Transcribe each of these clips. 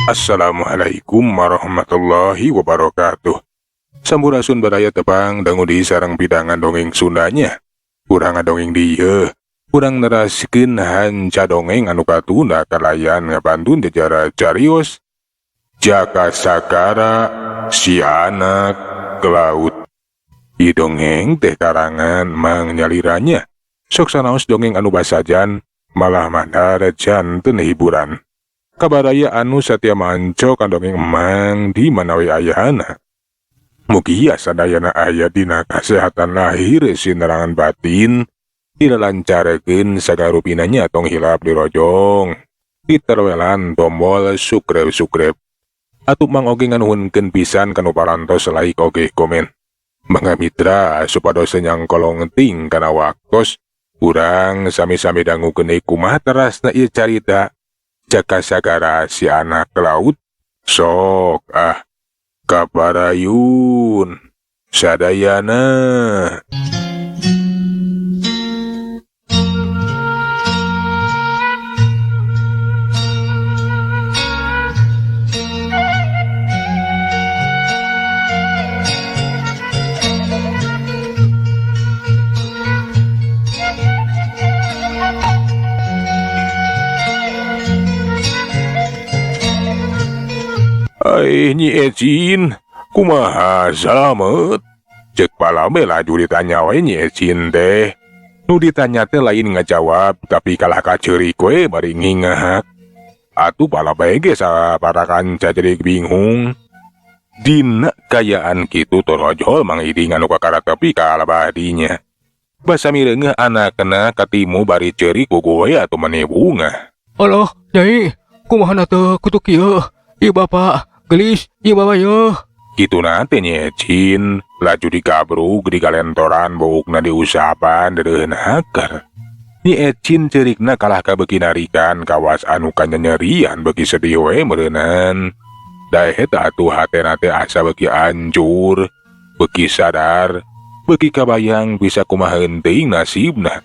Assalamualaikum warahmatullahi wabarakatuh. Sampurasun baraya tepang dangu di sareng pidangan dongeng Sundanya. Urang ngadongeng dieu, urang neraskeun hanca dongeng anu katunda kalayan ngapantun jajara carios. Jaka Sagara si anak ke laut. Ieu dongeng teh karangan Mang Nyaliranya. Sok sanaos dongeng anu basajan malah mandar janten hiburan. Kabaraya anu satia manco kan dongeng emang di mana we ayana. Mugia sadayana aya dina kasehatan lahir sinerangan batin, dilalancarkeun sagarupinanya tong hilap dirojong. Diterwelan tombol subscribe-subscribe. Atuh mang oge nganuhunkeun pisan kanu parantos like oge komen. Mangga mitra supados nyangkolong ting kana waktos urang sami-sami dangukeun deui kumaha terasna ieu carita Jaka Sagara si anak laut. Sok ah kaparayun sadayana. Ai Nyi Ecin, kumaha salamet? Cek palame laju ditanya we Nyi Ecin teh. Nu ditanya teh lain ngajawab tapi kalah kaceurik we bari ngingahak. Atuh palabe ge sapara kanca jadi bingung. Dina kayaan kitu torojol Mang Iding anu kakara tepi ka alabadinya. Basa mireungeuh anakna katimu bari ceurik ku goe atuh meni bungah. Aloh, Nyai, kumaha na teh kutu kieu? Ieu bapak, gelis, ieu bapak yeuh. Kitu na teh Nyi Ecin, laju digabrug digalentoran buukna diusapan deureuheun haker. Nyi Ecin ceurikna kalah ka beuki narikan kawas anu kanyanyerian beuki sedih we meureunan. Da eta atuh hatena teh asa beuki hancur, beuki sadar, beuki kabayang bisa kumaha heunteuing nasibna.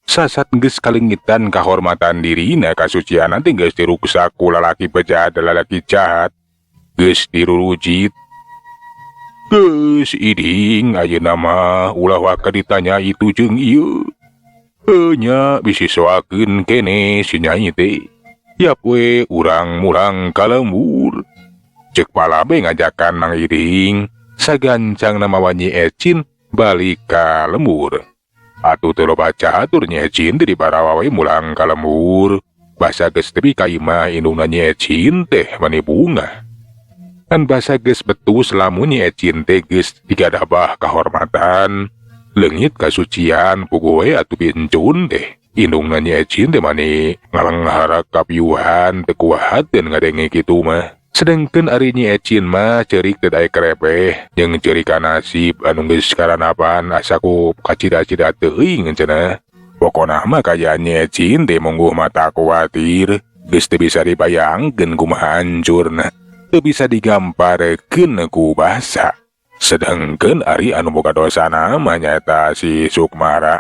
Sasat geus kalengitan kahormatan dirina kasucian teh geus diruksak ku lalaki bejat lalaki jahat. Geus dirurujit. Geus iding ayeuna mah ulah waka ditanya itu jeung ieu. Nya bisi soakeun kene si nyai teh. Yap we urang mulang ka lembur. Ceuk palabe ngajakan Mang Iding sagancang mawa Nyi Ecin balik ka lembur. Atuh teu loba catur Nyi Ecin teh dibarawa we mulang ka lembur. Basa geus tepi ka imah indungna Nyi Ecin teh mani bungah. Kan basa geus betus lamun Nyi Ecin teh geus digadabah kahormatan, leungit kasucian puguh we atuh pincun teh. Indungna Nyi Ecin teh mani ngalengharak kapiuhan teu kuahateun ngadenge kitu mah. Sedengkeun ari Nyi Ecin mah ceurik teu daek repeh jeung ceurik ka nasib anu geus karanapan asa ku kacida-cida teuing cenah. Pokona mah kayaan Nyi Ecin teh mungguh mata kuatir, geus teu bisa dibayangkeun kumaha hancurna, teu bisa digamparkeun ku basa. Sedengkeun ari anu boga dosana mah nyaeta si Sukmara.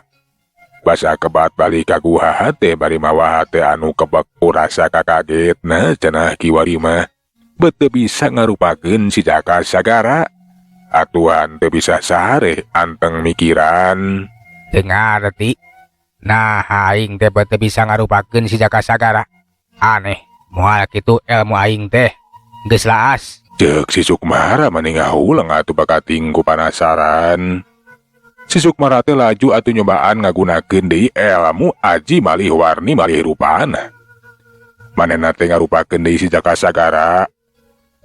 Basa kebat balik ka guha teh bari mawa hate anu kebek ku rasa kakagetna cenah kiwari mah. Bet teu bisa ngarupakeun si Jaka Sagara. Atuhan teu bisa sare anteng mikiran. Teu ngarti. Nah, aing teh bet teu bisa ngarupakeun si Jaka Sagara. Aneh, moal kitu ilmu aing teh. Geus laas. Ceuk si Sukmara mani ngahulang atuh bakating ku panasaran. Si Sukmara teh laju atuh nyobaan ngagunakeun deui ilmu aji malih warni malih rupana. Manehna teh ngarupakeun deui si Jaka Sagara.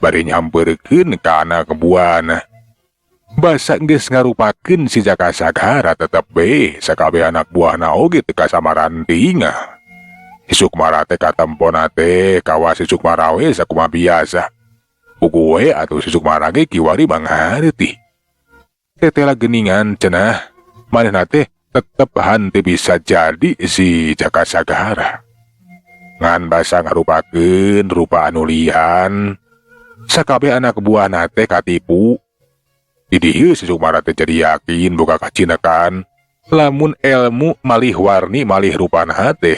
Bari nyamperkeun ka anak buahna. Basa geus ngarupakeun si Jaka Sagara tetep we sakabeh anak buahna oge teu kasamaran tingah. Si Sukmara teh katempona teh kawas si Sukmara we sakumaha biasa. Puguh we atuh si Sukmara ge kiwari mangarti. Tetela geuningan cenah manehna teh tetep henteu bisa jadi si Jaka Sagara. Ngan basa ngarupakeun rupa anu lian. Sakabeh anak buahna teh katipu. Di dieu si Sukmara teh jadi yakin boga kacinekan lamun ilmu malih warni malih rupana teh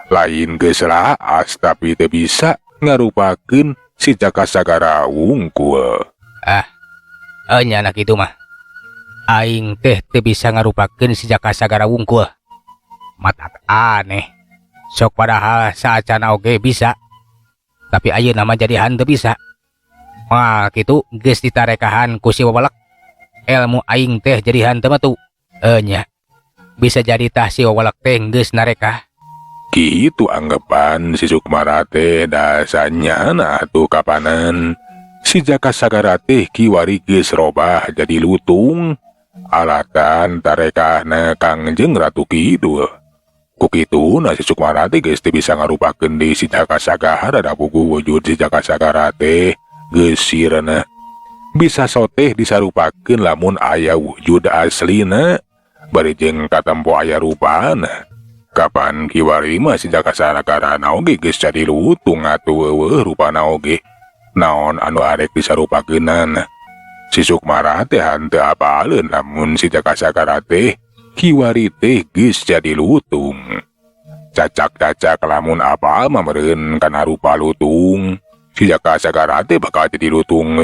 lain geus laas tapi teu bisa Ngarupakeun si Jaka Sagara wungkul. Nya anak itu mah. Aing teh teu bisa ngarupakeun si Jaka Sagara wungkul. Matak aneh. Sok padahal saacana oge bisa. Tapi ayeuna mah jadi henteu bisa. Wah, kitu geus ditarekahan ku si wawelek. Ilmu aing teh jadi henteu mah tuh. Nya. Bisa jadi tah si wawelek teh geus narekah. Kitu anggapan si Sukmara teh dasanyana atuh kapanan. Si Jaka Sagara teh kiwari geus robah jadi lutung. Alatan tarekahna Kangjeng Ratu Kidul. Ku kituna si Sukmara teh geus teu bisa ngarupakeun deui si Jaka Sagara da puguh wujud si Jaka Sagara teh geus sirna. Bisa soteh disarupakeun lamun aya wujud aslina bari jeung katempo aya rupana. Kapan kiwari mah si Jaka Sagara oge geus jadi lutung atuh eueuh rupana oge. Naon anu arek disarupakeunana. Si Sukmara teh henteu apaleun lamun si Jaka Sagara teh kiwari teh geus jadi lutung. Cacak-cacak lamun apal mah meureun kana rupa lutung. Si Jaka Sagara teh bakal jadi lutung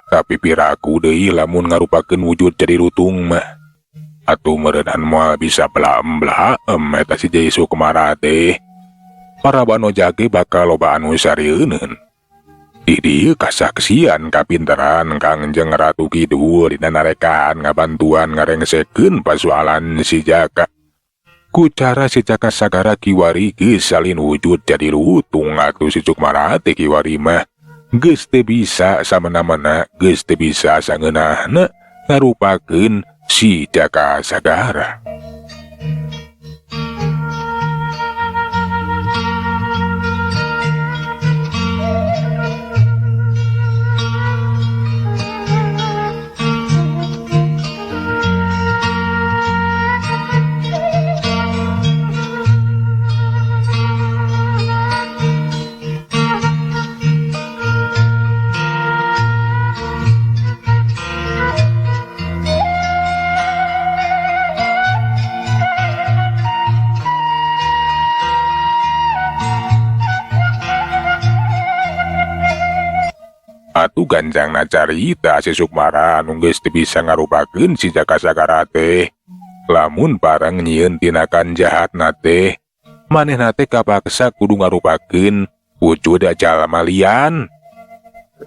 tapi piraku deui lamun ngarupakeun wujud jadi lutung mah. Atuh meureunhan moal bisa belaem-belaem eta si Jai Sukmara teh. Para wanoja ge bakal loba anu sarieunkeun. Di dieu kasaksian kapinteran Kangjeng Ratu Kidul dina narekan ngabantuan ngarengsekeun pasualan si Jaka. Ku cara si Jaka Sagara kiwari geus salin wujud jadi lutung atuh si Sukmara teh kiwari mah geus teu bisa samena-mena, geus teu bisa sangeunahna ngarupakeun si Jaka Sagara. Atuh ganjangna carita si Sukmara anu geus teu bisa ngarupakeun si Jaka Sagara teh. Lamun bareng nyieun tinakan jahatna teh, manehna teh kapaksa kudu ngarupakeun wujud jalma lian.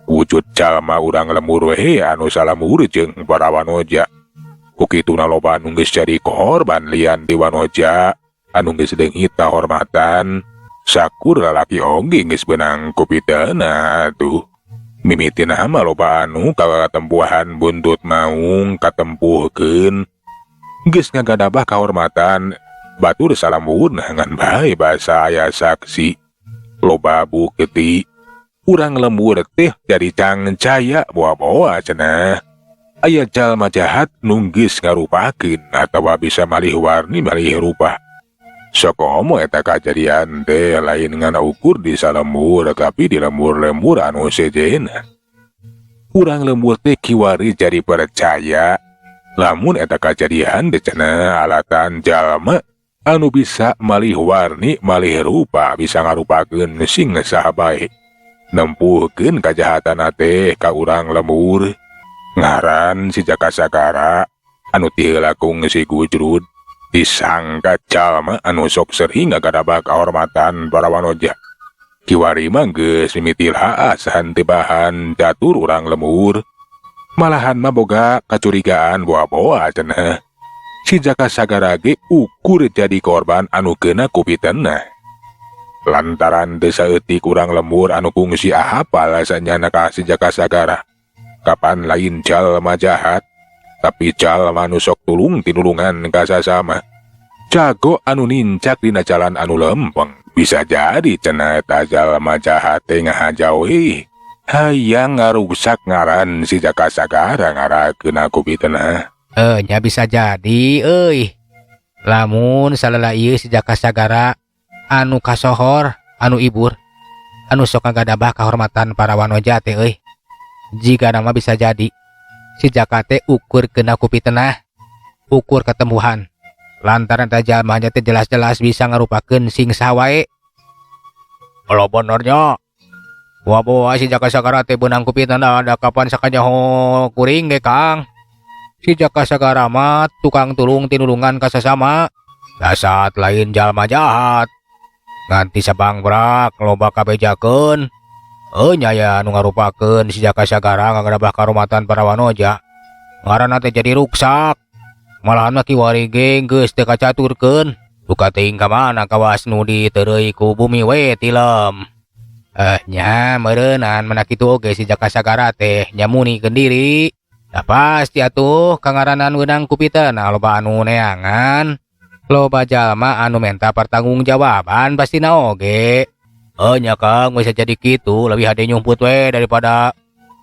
Wujud jalma urang lembur we anu salamur jeung para wanoja. Ku kituna loba anu geus jadi korban lian di wanoja, anu geus deungit kahormatan. Sakur lalaki oge geus beunang ku piteuna atuh. Mimitina mah loba anu katempuhan buntut maung katempuhkeun. Geus ngagadabah kahormatan batur salamurna ngan bae basa aya saksi. Loba bukti urang lembur teh jadi cangcaya boa-boa cenah. Aya jalma jahat nu geus ngarupakeun atawa bisa malih warni malih rupa. Sakomo eta kajadian teh lain ngan ukur di salembur tapi di lembur-lembur anu sejenna. Urang lembur teh kiwari jadi percaya lamun eta kajadian teh cenah alatan jalma anu bisa malih warni malih rupa bisa ngarupakeun sing saha bae. Nempuhkeun kajahatan teh ka urang lembur. Ngaran si Jaka Sagara anu ti heula kungsi gujrud disangka jalma anu sok sering ngagadabah kahormatan para wanoja. Kiwari mah geus mimiti laas henteu bahan catur urang lembur. Malahan mah boga kacurigaan boa-boa cenah. Si Jaka Sagara ge ukur jadi korban anu keuna ku pitenah. Lantaran teu saeutik urang lembur anu kungsi ahapal sanyana ka si Jaka Sagara. Kapan lain jalma jahat, tapi jalma anu sok tulung tinulungan ka sasama. Jago anu nincak dina jalan anu lempeng. Bisa jadi cenah eta jalma jahat teh ngahajauhi. Hayang ngarusak ngaran si Jaka Sagara ngarakeun ku pitenah. Nya bisa jadi euy. Lamun salela ieu si Jaka Sagara anu kasohor, anu ibur, anu sok ngagadabah kahormatan para wanoja teh euy. Jika nama bisa jadi si Jaka teh ukur kena ku pitenah, ukur ketempuhan. Lantaran eta jalma teh jelas-jelas bisa ngarupakeun sing saha wae. Kalau benernya Waboa si Jaka Sagara teh beunang ku fitnah da kapan sakanyaho kuring ge Kang. Si Jaka Sagara mah tukang tulung tinulungan ka sasama. Dasar lain jalma jahat. Nganti sabangprak loba kabejakeun. Heuh nya aya anu ngarupakeun si Jaka Sagara ngagadabah karomatan para wanoja. Ngaranna teh jadi ruksak. Malahan mah kiwari ge geus teu kacaturkeun. Duka teuing ka mana kawas nu diteureuy ku bumi we tilem. Nya meureunan mana kitu oge si Jaka Sagara teh nyamunikeun diri. Da pasti atuh kangaranan weunang ku fitnah loba anu neangan. Loba jalma anu menta pertanggungjawaban pastina oge. Heuh nya Kang bisa jadi kitu leuwih hade nyumput we daripada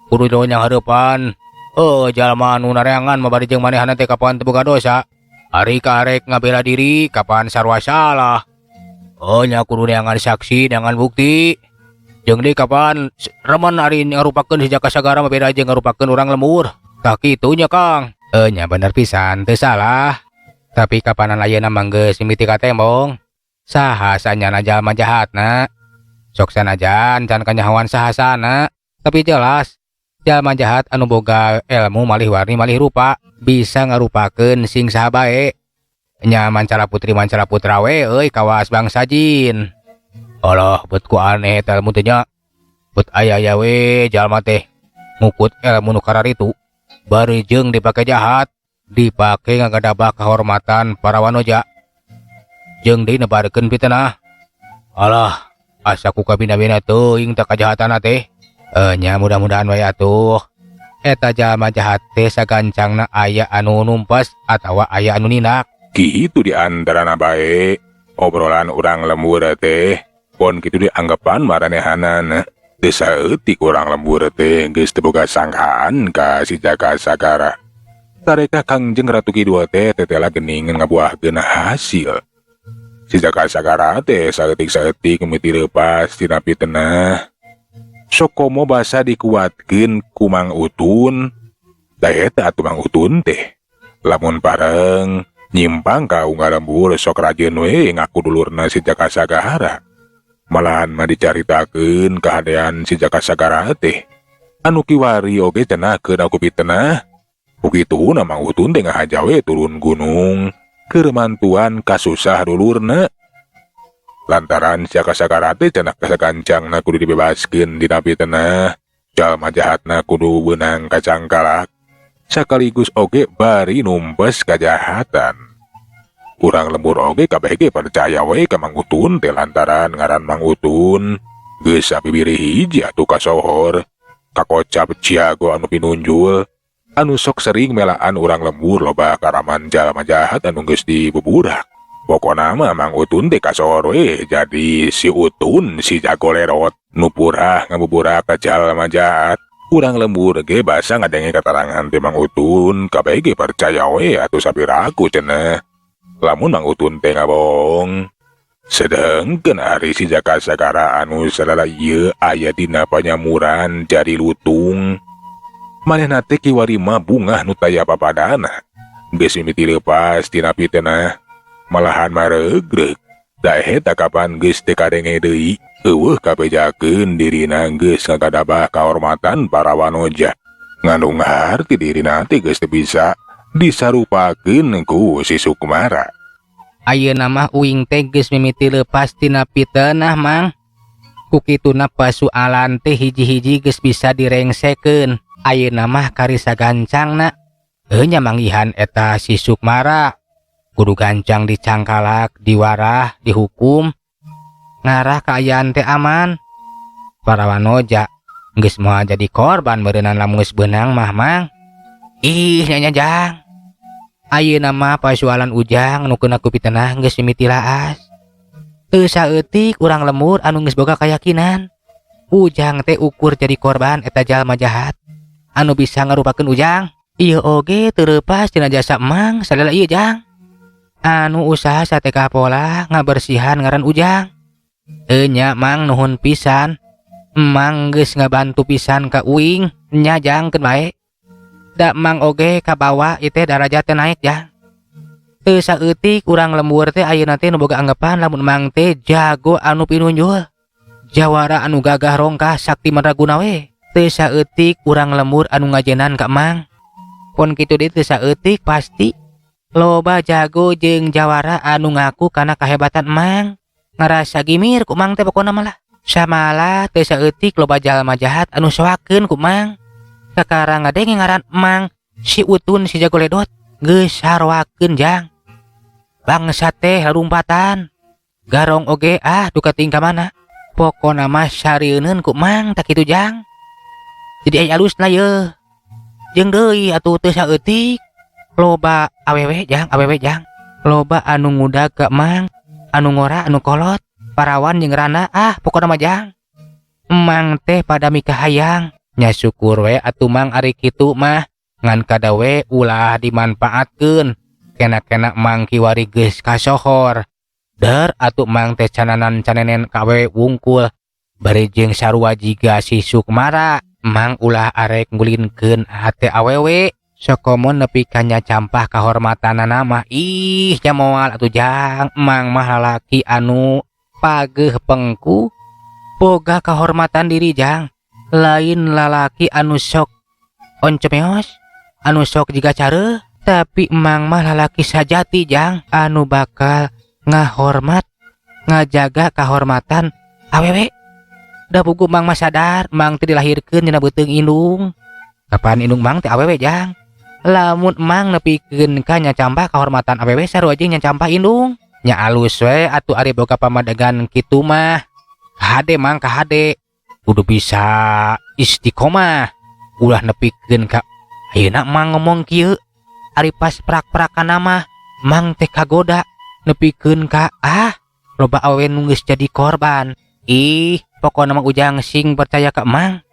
kudu nyanghareupan. Heuh jalma anu nareangan mah bari jeung manehna teh kapan teu boga dosa. Ari karek ngabela diri kapan sarua salah. Heuh nya kudu neangan saksi neangan bukti. Jeung deui kapan remen ari ngarupakeun si Jaka Sagara mah beda jeung ngarupakeun urang lembur. Tah kitu nya Kang. Heuh nya bener pisan teu salah. Tapi kapanan ayeuna mah geus mimiti katembong. Saha sanyana jalma jahatna? Sok sanajan can kanyahoan sahasana, tapi jelas jalma jahat anu boga ilmu malih warni malih rupa bisa ngarupakeun sing saha bae. Nya mancara putri mancara putra we euy kawas bangsa jin. Alah bet ku aneh eta ilmu teh nya. Bet aya-aya we jalma teh ngukut ilmu nu kararitu bari jeung dipake jahat, dipake ngagadabah kahormatan para wanoja. Jeung deui nebarkeun fitnah. Alah asa ku kabina-bina teuing teh kajahatanna teh. Nya mudah-mudahan we atuh eta jalma jahat teh sagancangna aya anu numpes atawa aya anu nindak. Kitu di antarana bae obrolan urang lembur teh pon kitu dianggapan maranehanana. Teu saeutik urang lembur teh geus teu boga sangkaan ka si Jaka Sagara. Tareka Kangjeng Ratu Kidul teh tetela geuningan ngabuahkeun hasil. Si Jaka Sagara teh saeutik-saeutik mimiti leupas tina fitnah. Sokomo basa dikuatkeun ku Mang Utun. Da eta atuh Mang Utun teh. Lamun bareng nyimpang ka unggal lembur sok rajin we ngaku dulurna si Jaka Sagara. Malahan mah dicaritakeun kahadean si Jaka Sagara teh. Anu kiwari oge cenah keun ku fitnah. Ukituna Mang Utun teh ngahaja we turun gunung keur mantuan kasusah dulurna. Lantaran si Jaka Sagara teh cenah kasagancangna kudu dibebaskeun dina fitnah. Jalma jahatna kudu beunang kacangkalak. Sakaligus oge bari numpes kajahatan. Urang lembur oge kabeh ge percaya we ka Mang Utun teh lantaran ngaran Mang Utun geus sapibiri hiji atuh kasohor. Kakocap ciago anu pinunjul anu sok sering melaan urang lembur loba karaman jalma jahat anu geus dibuburak. Pokona mah Mang Utun teh kasohor we jadi si Utun si jago lerot nu purah ngabuburak ka jalma jahat. Urang lembur ge basa ngadenge katarangan teh Mang Utun kabeh ge percaya we atuh sapiraku cenah. Lamun Mang Utun teh ngabohong. Sedengkeun ari si Jaka Sagara anu salala ieu aya dina panyamuran jadi lutung. Manehna teh kiwari mah bungah nu taya papadana. Geus mimiti leupas tina fitnah. Malahan maregreg. Da eta kapan geus teu kadenge deui. Eueuh kabejakeun dirina geus ngagadabah kahormatan para wanoja. Ngandung harti dirina teh geus teu bisa disarupakeun ku si Sukmara. Ayeuna mah uing teh geus mimiti leupas tina fitnah Mang. Ku kituna pasualan teh hiji-hiji geus bisa direngsekeun. Ayeuna mah kari sagancangna. Heuh nya manggihan eta si Sukmara. Kudu gancang dicangkalak, diwarah, dihukum. Ngarah kaayaan teh aman. Para wanoja geus moal jadi korban meureunana lamun geus beunang mah Mang. Ih nya Jang. Ayeuna mah pasualan Ujang nu keuna ku fitnah geus mimiti laas. Teu saeutik urang lembur anu geus boga kayakinan. Ujang teh ukur jadi korban eta jalma jahat anu bisa ngarupakeun Ujang. Ieu oge teu leupas tina jasa Mang sadala ieu Jang. Anu usaha sateka pola ngabersihan ngaran Ujang. Enya Mang nuhun pisan. Mang geus ngabantu pisan ka uing nya Jang keun bae. Da Mang oge kabawa ieu teh darajat teh naik Jang. Teu saeutik urang lembur teh ayeuna teh nu boga anggapan lamun Mang teh jago anu pinunjul. Jawara anu gagah rongkah sakti mandraguna we. Teu saeutik urang lembur anu ngajenan ka Mang. Pon kitu deui teu saeutik pasti. Loba jago jeung jawara anu ngaku kana kahebatan Mang. Ngarasa gimir ku Mang teh pokona mah lah. Samalah teu saeutik loba jalma jahat anu soakeun ku Mang. Kakara ngadenge ngaran Mang, si Utun si jago ledot geus saroakeun jang. Bangsa teh larumpatan. Garong oge ah duka tingkah mana. Pokona mah sarieun ku Mang tak kitu jang. Jadi aya alusna yeuh. Jeung deui atuh teu saeutik loba awewe jang, awewe jang. Loba anu ngudag ka Mang, anu ngora anu kolot, parawan jeung rana ah pokona mah jang. Mang teh pada mikahayang. Nya syukur we atuh Mang ari kitu mah ngan kada we ulah dimanfaatkeun. Kena-kena Mang kiwari geus kasohor. Der atuh Mang teh cananan canenen ka awewe wungkul. Bari jeung sarua jiga si Sukmara. Mang ulah arek ngulinkeun hate awewe. Sokomo nepi ka nyacampah kahormatanana mah ih nya moal atuh jang. Mang mah lalaki anu pageuh pengku boga kahormatan diri jang. Lain lalaki anu sok oncemeos, anu sok jiga careuh, tapi Mang mah lalaki sajati jang, anu bakal ngahormat, ngajaga kahormatan awewe. Da puguh Mang mah sadar Mang teh dilahirkeun dina beuteung indung. Kapan indung Mang teh awewe jang. Lamun Mang nepikeun ka nyacampah kahormatan awewe sarua jeung nyacampah indung. Nya alus we atuh ari boga pamadegan kitu mah. Kahade Mang kahade. Kudu bisa istiqomah. Ulah nepikeun ka ayeuna Mang ngomong kieu. Ari pas prak-prakan mah Mang teh kagoda nepikeun ka ah loba awewe nu geus jadi korban. Ih, pokona mah Ujang sing percaya ka Mang.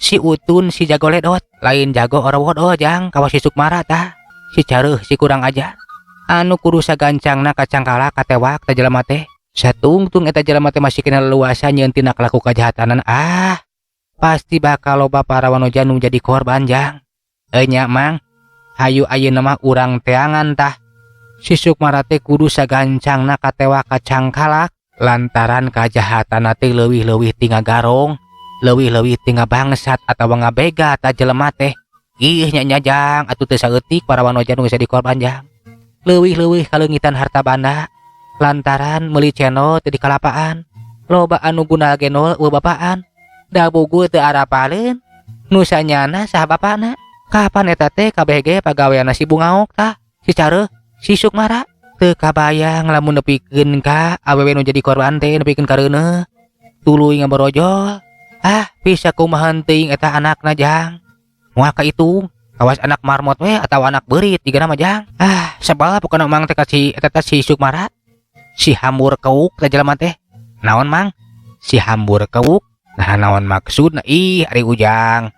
Si Utun si jago ledot, lain jago orowodo jang kawas si Sukmara tah. Si careuh si kurang ajar. Anu kudu sagancangna kacangkala katewak teh jelema teh. Satungtung eta jelema teh masih kena leluasa nyieun tina kalaku kajahatanan ah. Pasti bakal loba para wanoja nu jadi korban jang. Enya Mang, hayu ayeuna mah urang teangan tah. Si Sukmara teh kudu sagancangna katewak kacangkalak lantaran kajahatanna teh leuwih-leuwih ti ngagarong, leuwih-leuwih ti ngabangsat atawa ngabega ta jelema teh. Ih nya nya jang atuh teu saeutik para wanoja nu geus jadi korban jang. Leuwih-leuwih kaleungitan harta banda lantaran meuli cendol teu dikalapaan. Loba anu guna gendol eueuh bapaan. Da bugu teu arapaleun nu sanyana saha bapana. Kapan eta teh kabeh ge pagaweanna si Bungaok tah, si careuh, si Sukmara. Teu kabayang lamun nepikeun ka awewe nu jadi korban teh nepikeun ka reuneuh. Tuluy ngaborojol. Ah, bisa kumaha teuing eta anakna jang. Moal kaitung, kawas anak marmot we atawa anak beurit jigana mah jang. Ah, sebal pokona Mang teh ka si eta teh si Sukmara. Si hambur keuk teh jelema teh. Naon Mang? Si hambur keuk. Nah naon maksudna? Ih, ari Ujang.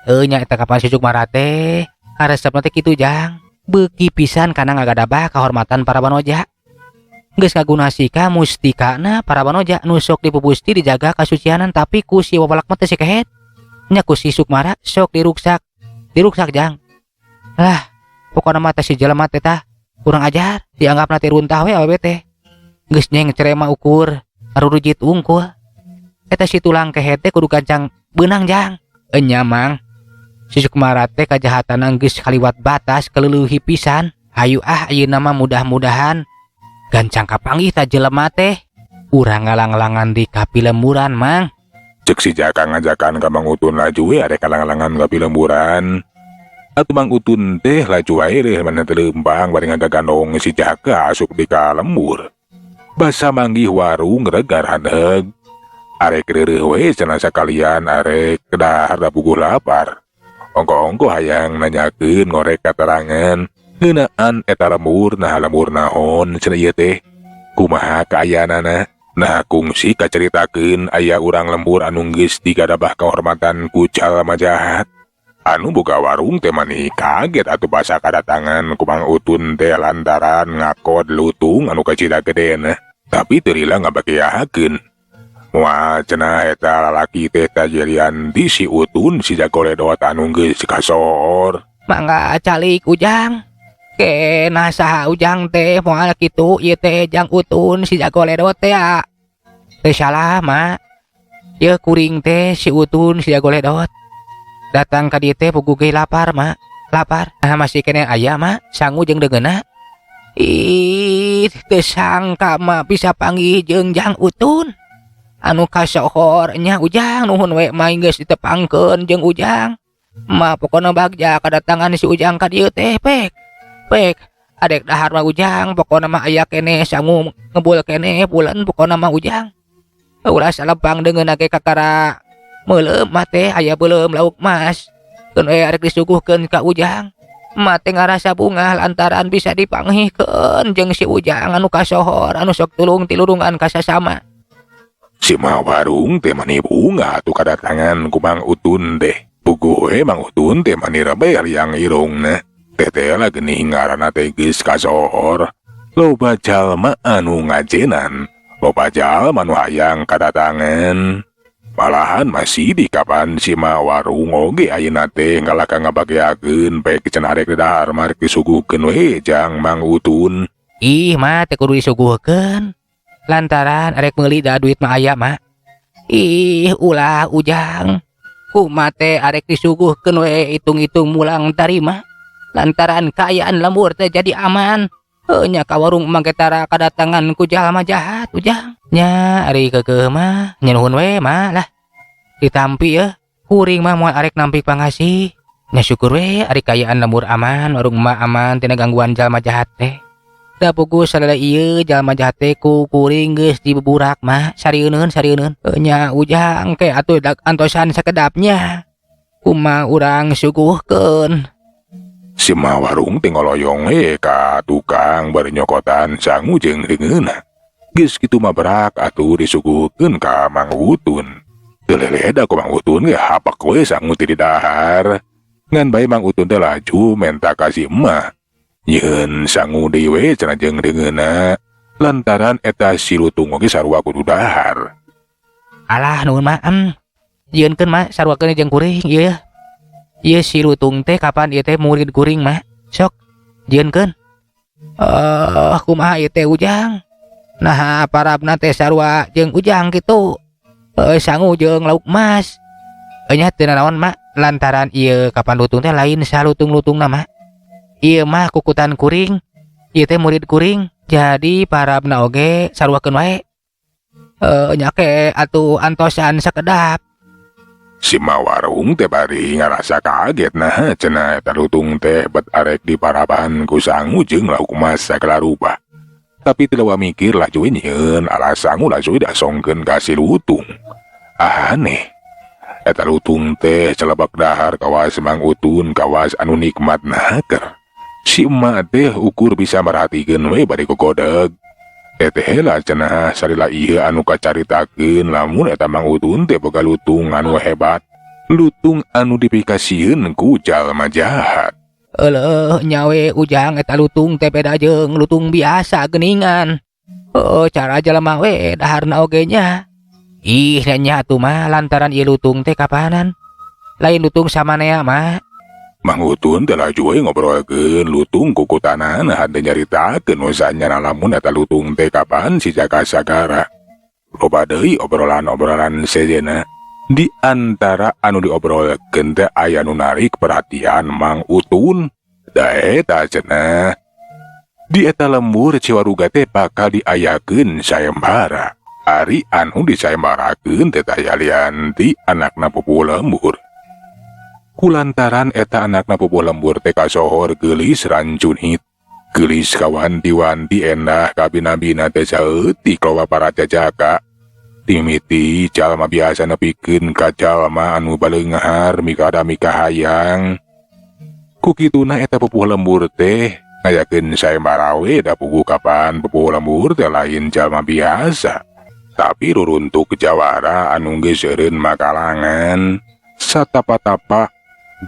Nya eta kapan si Sukmara teh? Karesepna teh kitu jang. Beuki pisan kana ngagadabah kahormatan para wanoja. Geus ngagunasika mustikana para wanoja nu sok dipupusti dijaga kasucianan tapi ku si wawalak mah teh si kehet. Nya ku si Sukmara sok diruksak. Diruksak jang. Lah, pokona mah teh si jelema teh tah kurang ajar, dianggapna teh runtah we awewe teh. Geus nyeng cerema ukur, arurujit wungkul. Eta si tulang kehet teh kudu gancang beunang jang. Enya Mang, si Sukmara teh kajahatanna geus kaliwat batas keleulehi pisan. Hayu ah ayeuna mah mudah-mudahan gancang kapanggih ta jelema teh. Urang ngalang-langan di kapilemburan Mang. Cek si Jaka ngajakan ka Mang Utun laju we arek kalang-langan ka pilemburan. Atuh Mang Utun teh laju wae deh mana teu leumpang bari ngagagandong si Jaka asup di ka lembur. Basa manggih warung regar haneg. Arek reureuh we cenah sakalian arek dahar da puguh lapar. Ongko-ongko hayang nanyakeun ngorek katerangan ngeunaan eta lembur nah lembur naon cenah ieu teh. Kumaha kaayaanana? Nah kungsi kacaritakeun aya urang lembur anu geus digadabah kahormatan ku jalma jahat. Anu boga warung teh mani kaget atuh basa kadatangan ku Mang Utun teh lantaran ngakod lutung anu kacida gedena. Tapi teu lila ngabageakeun. Moal cenah eta lalaki teh tajerian di si Utun si jago ledot anu geus kasohor. Mangga calik Ujang. Kena saha Ujang teh moal kitu ieu teh Jang Utun si jago ledot teh ya. Teu salah mak. Yeuh kuring teh si Utun si jago ledot. Datang ka dieu teh puguh ge lapar mak, lapar. Nah masih keneh aya mak, sangu jeung deungeunna. Ih, teu sangka mak bisa panggih jeung Jang Utun. Anu kasohor nya Ujang nuhun we mah geus ditepangkeun jeung Ujang. Mak pokona bagja kadatangan si Ujang ka dieu teh pek. Pek adek dahar mah Ujang pokona mah aya keneh sangu ngebul keneh pulen pokona mah Ujang. Ulah salempang deungeunna ge kakara meuleum mah teh aya beuleum lauk mas. Keun we arek disuguhkeun ka Ujang. Emak teh ngarasa bungah lantaran bisa dipanggihkeun jeung si Ujang anu kasohor anu sok tulung tilurungan ka sasama. Si Ma Warung teh mani bungah atuh kadatangan ku Mang Utun teh. Puguh we Mang Utun teh mani rebel yang irungna. Teh teh lah geuning ngaranna teh geus kasohor. Loba jalma anu ngajenan. Loba jalma nu hayang kadatangan. Malahan masih di kapan si Ma Warung oge ayeuna teh ngalaka ngabageakeun pek cenah arek dahar mah rek disuguhkeun we jang Mang Utun. Ih mah teh kudu disuguhkeun. Lantaran arek meuli da duit mah aya mah. Ih ulah Ujang. Kumaha teh arek disuguhkeun we hitung-hitung mulang tarima. Lantaran kaayaan lembur teh jadi aman. Heuh nya ka warung mah ge tara kadatangan ku jalma jahat Ujang. Nya ari keukeuh mah nya nuhun we mah lah. Ditampi yeuh kuring mah moal arek nampik pangasih. Nya syukur we ari kaayaan lembur aman, warung mah aman tina gangguan jalma jahat teh. Da puguh salila ieu jalma jahat teh ku kuring geus dibuburak mah sarieun sarieun. Nya Ujang ke atuh dak antosan sakedapnya. Kumaha urang suguhkeun. Si Ma Warung teh ngoloyong we ka tukang bari nyokotan sangu jeung deungeunna. Geus kitu mah berak atuh disuguhkeun ka Mang Utun. Teu leleda ku Mang Utun ge hapak we sangu teh didahar. Ngan bae Mang Utun teh laju menta ka si emak. Nyieun sangu deui we cenah jeung deungeunna. Lantaran eta si lutung oge sarua kudu dahar. Alah nuhun mah Jieunkeun mah saruakeun jeung kuring ieu. Ieu si lutung teh kapan ieu teh murid kuring mah. Sok jieunkeun. Kumaha ieu teh Ujang? Nah parabna teh sarua jeung Ujang kitu. Sangu jeung lauk mas. Nya teu nanaon mak lantaran ieu kapan lutung teh lain salutung-lutungna mah. Ieu mah kukutan kuring. Ieu teh murid kuring. Jadi parabna oge saruakeun wae. Nya ke atuh antosan sakedap. Si Ma Warung teh bari ngarasa kaget nah cenah eta lutung teh bet arek diparaban ku sangu jeung lauk mas sagala rupa. Tapi teu dawa mikir laju we nyieun ala sangu laju we dasongkeun ka si lutung. Aneh. Eta lutung teh celebak dahar kawas Mang Utun kawas anu nikmat naker. Si emak teh ukur bisa merhatikeun we bari gogodeg. Teteh heula cenah salila ieu anu kacaritakeun lamun eta Mang Utun teh boga lutung anu hebat. Lutung anu dipikasieun ku jalma jahat. Euleuh nyawe Ujang eta lutung teh beda jeung lutung biasa geuningan. Heuh cara jalma we daharna oge nya. Ih nya atuh mah lantaran ieu lutung teh kapanan. Lain lutung samanea mah. Mang Utun teh laju we ngobrolkeun lutung kukutanana henteu nyaritakeun nu sanyana lamun eta lutung teh kapan si Jaka Sagara. Loba deui obrolan-obrolan sejenna. Di antara anu diobrolkeun teh aya nu narik perhatian Mang Utun. Da eta cenah. Di eta lembur Ciwaruga teh bakal diayakeun sayembara. Ari anu disayembarakeun teh taya lian ti anakna pupuh lembur. Kulantaran eta anakna pupuh lembur teh kasohor geulis rancunit. Geulis kawanti-wanti endah kabina-bina teh saeutik loba para jajaka. Timiti jalma biasa nepikeun ka jalma anu baleunghar mikada mikahayang. Ku kituna eta pupuh lembur teh ngayakeun sayembara we da puguh kapan pupuh lembur teh lain jalma biasa. Tapi ruruntuk jawara anu geus eureun makalangan. Satapa-tapa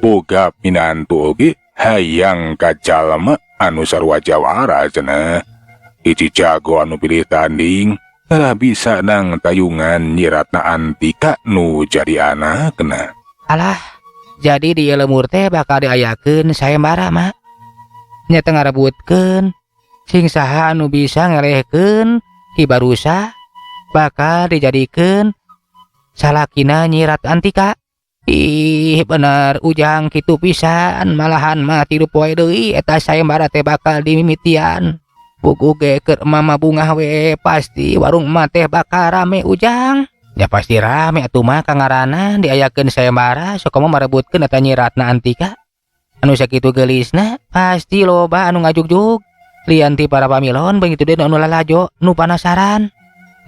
boga minantu oge hayang ka jalma anu sarua jawara cenah. Hiji jago anu pilih tanding tara bisa nang tayungan Nyi Ratna Antika nu jadi anakna. Alah, jadi di lembur teh bakal diayakeun sayembara mah. Nya teh ngarebutkeun sing saha anu bisa ngelehkeun Ki Barusa bakal dijadikeun Salakina Nyi Ratu Antika. Ih, bener Ujang, kitu pisan. Malahan mah 3 poe deui eta sayembara teh bakal dimimitian. Puguh ge keur mama bungah we, pasti warung emak teh bakal rame, Ujang. Ya pasti rame atuh mah, kangarana diayakeun sayembara, sok mah marebutkeun eta Nyi Ratna Antika anu sakitu geulisna. Pasti loba anu ngajugjug lian ti para pamilon, begitu deui anu lalajo nu panasaran.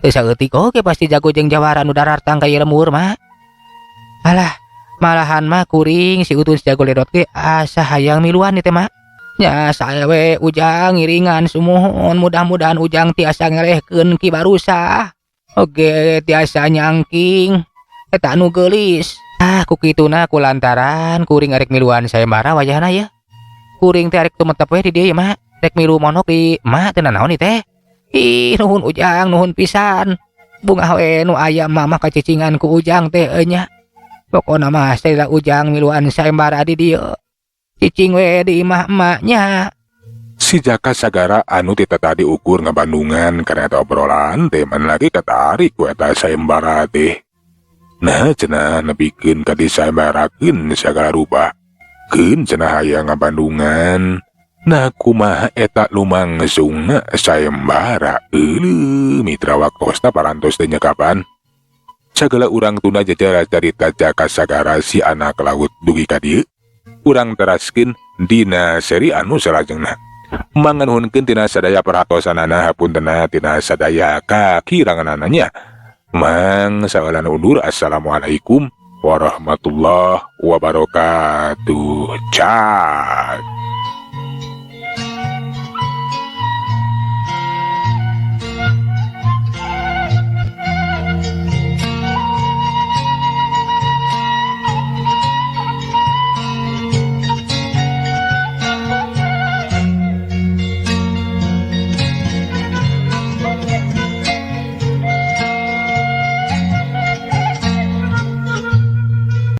Teu saeutik oge pasti jago jeung jawara nu darartang ka ieu lembur mah. Alah, malahan mah kuring si Utun si jago ledot ge asa hayang miluan ieu teh mah. Nya sae we Ujang ngiringan, sumuhun. Mudah-mudahan Ujang tiasa ngelehkeun Ki Barusah oge tiasa nyangking eta anu geulis. Ah, ku kituna, kulantaran kuring arek miluan sayembara wayahna ya, kuring teh arek tumetep we di dieu ya mah, rek milu mondok di emak teu nanaon ieu teh. Ih, nuhun Ujang, nuhun pisan. Bungah we nu aya mama kacicingan ku Ujang teh nya. Pokona mah salila Ujang miluan sayembara di dieu, cicing we di imah emaknya. Si Jaka Sagara anu ti tadi ukur ngabandungan karena eta obrolan teh man lagi katarik ku eta sayembara teh. Nah, cenah nepikeun ka disayembarakeun sagala rupa. Keun cenah hayang ngabandungan. Nah, kumaha eta lumangsungna sayembara? Euleuh, mitra, waktosna parantos teh kapan? Sagala urang tunda jajara carita Jaka Sagara si anak laut dugi ka dieu. Urang teraskeun dina seri anu salajengna. Manganuhunkeun tina sadaya perhatosanana, hapuntenna tina sadaya kakiranganana nya. Mang sawalan undur, assalamualaikum warahmatullahi wabarakatuh. Cak.